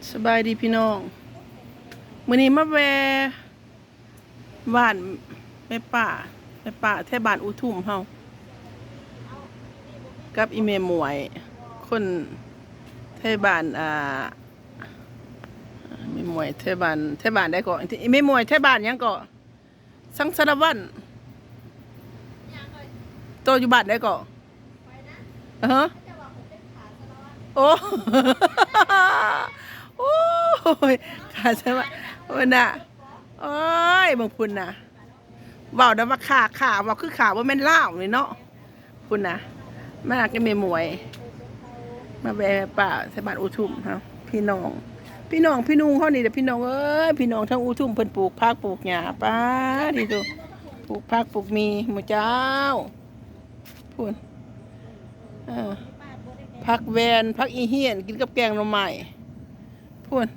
ສະບາຍດີພີ່ນ້ອງ ມື້ນີ້ມາແວ່ບ້ານແມ່ປ້າ ແມ່ປ້າແຖວບ້ານອູທຸມເຮົາ ກັບອີ່ແມ່ໝວຍ ຄົນແຖວບ້ານ ອ່າ ແມ່ໝວຍແຖວບ້ານ ແຖວບ້ານໃດເກາະ ອີ່ແມ່ໝວຍແຖວບ້ານຫຍັງເກາະ? ສັງສາລະວັນ ໂຕຢູ່ບ້ານໃດເກາະ? ເອີ ໂອ້ ໂອ້ຍ ຂ້າສະມາ ໂອ້ຍນະ ໂອ້ຍ ເບິ່ງພຸ້ນນະ ເວົ້ານຳວ່າຂ້າ ຂ້າ ເວົ້າຄືຂ້າ ບໍ່ແມ່ນລາວນີ້ເນາະ. ພຸ້ນນະ ມາກັບແມ່ໝວຍ ມາແວ່ປ້າໃສ່ບ້ານອູທຸມເຮົາ ພີ່ນ້ອງ ພີ່ນ້ອງ ພີ່ນຸ່ງເຮົານີ້ແຫຼະ ພີ່ນ້ອງເອີຍ ພີ່ນ້ອງທາງອູທຸມ ເພິ່ນປູກຜັກປູກຫຍ້າ ປາດ ອີ່ໂຕ ປູກຜັກປູກໝີ່ ໝູ່ເຈົ້າ ພຸ້ນ ເອີ ຜັກແວ່ນ ຜັກອີ່ຫຽນ ກິນກັບແກງໜໍ່ໄມ້ ພຸ້ນ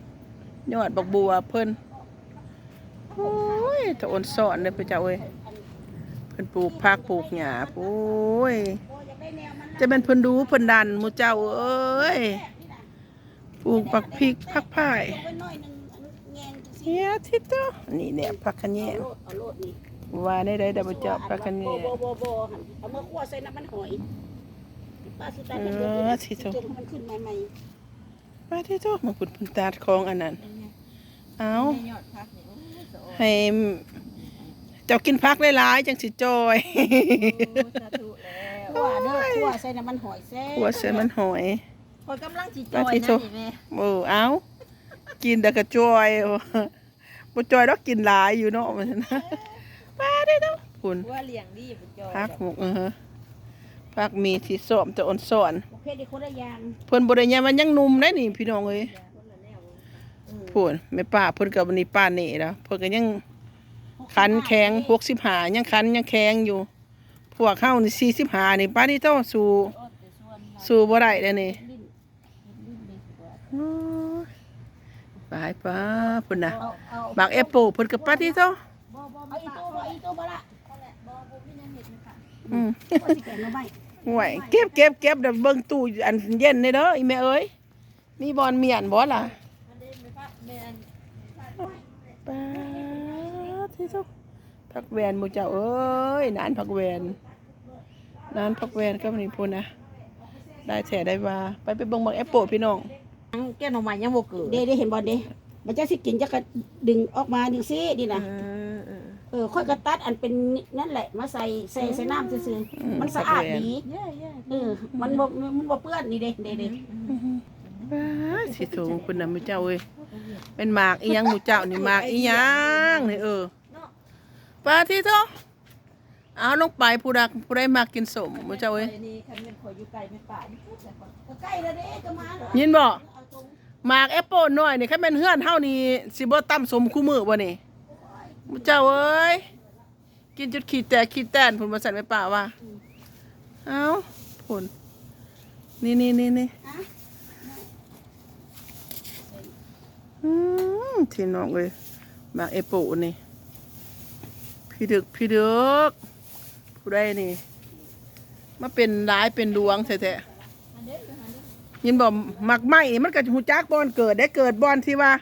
ຍອດບັກບົວເພິ່ນ. ໂອ້ຍ ຕາອົນຊອນເດີພະເຈົ້າເອີຍ ເພິ່ນປູກຜັກປູກຫຍ້າ ໂອ້ຍ ຈະແມ່ນເພິ່ນດຸເພິ່ນດັນໝູ່ເຈົ້າເອີຍ ປູກບັກພິກຜັກພ້າຍ ເອີຍ ທິໂຕ ນີ້ແຫຼະຜັກຂະແຍງ ວ່າແນວໃດດາໝູ່ເຈົ້າ ຜັກຂະແຍງ ບໍ່ ບໍ່ ບໍ່ ເອົາມາຂົ້ວໃສ່ນ້ຳມັນຫອຍ ເອີ ທິໂຕ ມັນຂຶ້ນໃໝ່ໆ. ປາດເທໂທ ມາພຸ້ນ ເພິ່ນຕັດຂອງອັນນັ້ນ ເອົາ ໃຫ້ເຈົ້າກິນຜັກຫຼາຍໆ ຈັ່ງຊິຈ່ອຍ ໂອ້ ສາທຸແລ້ວ ຂົ້ວເດີ ຂົ້ວໃສ່ນ້ຳມັນຫອຍແຊບ ຂົ້ວໃສ່ມັນຫອຍ ຂ້ອຍກຳລັງຊິຈ່ອຍນະນີ້ແມ່ ໂອ້ ເອົາ ກິນແລ້ວກໍຈ່ອຍ ບໍ່ຈ່ອຍດອກ ກິນຫຼາຍຢູ່ເນາະ ວ່າຊັ້ນນະ ປາດເທໂທ ພຸ້ນ ຜົວລ້ຽງດີບໍ່ຈ່ອຍ ຜັກໝົກ ເອີ ຜັກໝີ່ທີ່ຊອມ ຕາອົນຊອນ ເພິ່ນບໍ່ໄດ້ຍາມວ່າຍັງໜຸ່ມໄດ໋ນີ້ ພີ່ນ້ອງເອີຍ ພຸ້ນ ແມ່ປ້າເພິ່ນກໍນີ້ປານນີ້ແລ້ວ ເພິ່ນກໍຍັງຂັນແຂງ ຫົກສິບຫ້າ ຍັງຂັນຍັງແຂງຢູ່ ພວກເຮົານີ້ ສີ່ສິບຫ້າ ນີ້ ປາດເທໂທ ສູ້ ສູ້ບໍ່ໄດ້ເດ້ນີ້. ໂອ້ຍ ໄປໆ ພຸ້ນນະ ເອົາ ເອົາ ໝາກແອັບໂປເພິ່ນກໍປາດເທໂທ ບໍ່ ບໍ່ ບໍ່ ບໍ່ລະ ອືມ ວ່າຊິແກງໜໍ່ໄມ້ ຫ້ວຍ ເກັບ ເກັບ ເກັບ ດຽວເບິ່ງຕູ້ອັນເຢັນແດ່ເດີ ອີ່ແມ່ເອີຍ ມີບ່ອນມ້ຽນບໍ່ລະ ປາດເທໂທ. ຜັກແວ່ນໝູ່ເຈົ້າເອີຍ ນານຜັກແວ່ນ ນານຜັກແວ່ນກັບນີ້ພຸ້ນນະ ໄດ້ແທ້ໄດ້ວ່າ ໄປ ໄປເບິ່ງໝາກແອັບໂປພີ່ນ້ອງ ແກງໜໍ່ໄມ້ຍັງບໍ່ເກີດ ເດ້ ເດ້ ເຫັນບໍ່ເດ້ ມັນຈະຊິກິນ ຈະກະດຶງອອກມາຈັ່ງຊີ້ນີ້ນະ ເອີ ເອີ ເອີ ຂ້ອຍກໍຕັດອັນເປັນນັ້ນແຫຼະ ມາໃສ່ ໃສ່ ໃສ່ນ້ຳຊື່ໆ ອືມ ມັນສະອາດດີ ເອີ ມັນບໍ່ ມັນບໍ່ເປື້ອນ ນີ້ເດ້ ເດ້ ເດ້ ອືມ ປາດເທໂທ ພຸ້ນນະໝູ່ເຈົ້າເອີຍ ແມ່ນໝາກອີ່ຫຍັງໝູ່ເຈົ້ານີ້ ໝາກອີ່ຫຍັງນີ້ ເອີ ປາດເທໂທ ເອົາລົງໄປ ຜູ້ໃດ ຜູ້ໃດມັກກິນສົ້ມ ໝູ່ເຈົ້າເອີຍ ຂ້ອຍນີ້ຄັນແມ່ນຂ້ອຍຢູ່ໃກ້ແມ່ນປ້າຢູ່ພຸ້ນແຫຼະ ກໍໃກ້ແລ້ວເດ້ ກໍມາແລ້ວ ຍິນບໍ່ ເອົາຕົງ ໝາກແອັບໂປນ້ອຍນີ້ ຄັນແມ່ນເຮືອນເຮົານີ້ ຊິບໍ່ຕຳສົ້ມຄູ່ມື້ບໍ່ນີ້ ໝູ່ເຈົ້າເອີຍ ກິນຈົນຂີ້ແຕກຂີ້ແຕນພຸ້ນ ວ່າຊັ້ນແມ່ປ້າວ່າ ອືມ ເອົ້າ ພຸ້ນ ນີ້ໆໆໆ ຮະ ອືມ ພີ່ນ້ອງເອີຍ ໝາກແອັບໂປນີ້ ພິດຶກພິດຶກ ຜູ້ໃດນີ້ ມາເປັນຫຼາຍເປັນຫຼວງແທ້ໆ ຍິນບໍ່ ໝາກໄມ້ນີ້ມັນກໍຮູ້ຈັກບ່ອນເກີດໄດ໋ ເກີດບ່ອນທີ່ວ່າ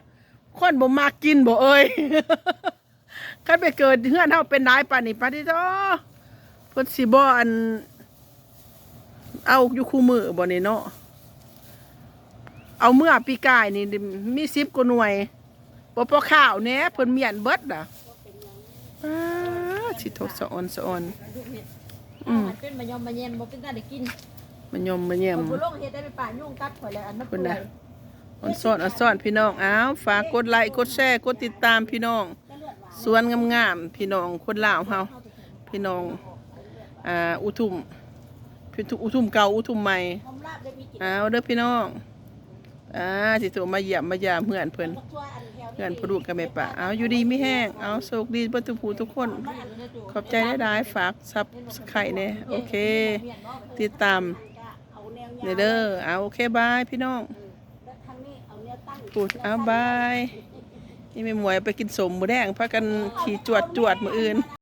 ຄົນບໍ່ມັກກິນບໍ່ເອີຍ ຄັນໄປເກີດເຮືອນເຮົາເປັນຫຼາຍປານນີ້ ປາດເທໂທ ເພິ່ນຊິບໍ່ ອັນ ເອົາຢູ່ຄູ່ມື້ບໍ່ນີ້ເນາະ ເອົາເມື່ອປີກາຍນີ້ມີສິບກວ່າໜ່ວຍ ບໍ່ພໍຄາວແດ່ ເພິ່ນມ້ຽນເບິດນະ ປາດເທໂທ ສະອອນສະອອນ ອືມ ເປັນມະຍອມມະແຍມ ບໍ່ເປັນຕາໄດ້ກິນ ມະຍອມມະແຍມ ຂ້ອຍບໍ່ລົງເຮັດໄດ້ ໄປປະຍຸງກັດຂ້ອຍແລ້ວ ອັນມັນເປື່ອຍ ອ່ອນຊອນ ອ່ອນຊອນ ພີ່ນ້ອງ ອ້າວ ຝາກກົດໄລ ກົດແຊ ກົດຕິດຕາມ ພີ່ນ້ອງ ສວນງາມໆ ພີ່ນ້ອງຄົນລາວເຮົາ ພີ່ນ້ອງ ອ່າ ອຸທຸມ ອຸທຸມເກົ່າ ອຸທຸມໃໝ່ ເອົາເດີພີ່ນ້ອງ ອ່າ ຊິໂທມາຢ້ຽມມາຢາມເຮືອນເພິ່ນ ເຮືອນພໍ່ລູກກັບແມ່ປ້າ ເອົາ ຢູ່ດີມີແຮງ ເອົາ ໂຊກດີເບິດທຸກຜູ້ທຸກຄົນ ຂອບໃຈຫຼາຍໆ ຝາກຊັບສະໄຄຣບ໌ແດ່ ໂອເຄ ຕິດຕາມ ນີ້ເດີ ເອົາ ໂອເຄ ບາຍ ພີ່ນ້ອງ ພຸ້ນ ເອົາ ບາຍ ອີ່ແມ່ໝວຍໄປກິນສົ້ມມື້ແລງ ພາກັນຂີ່ຈວດໆ ມື້ອື່ນ.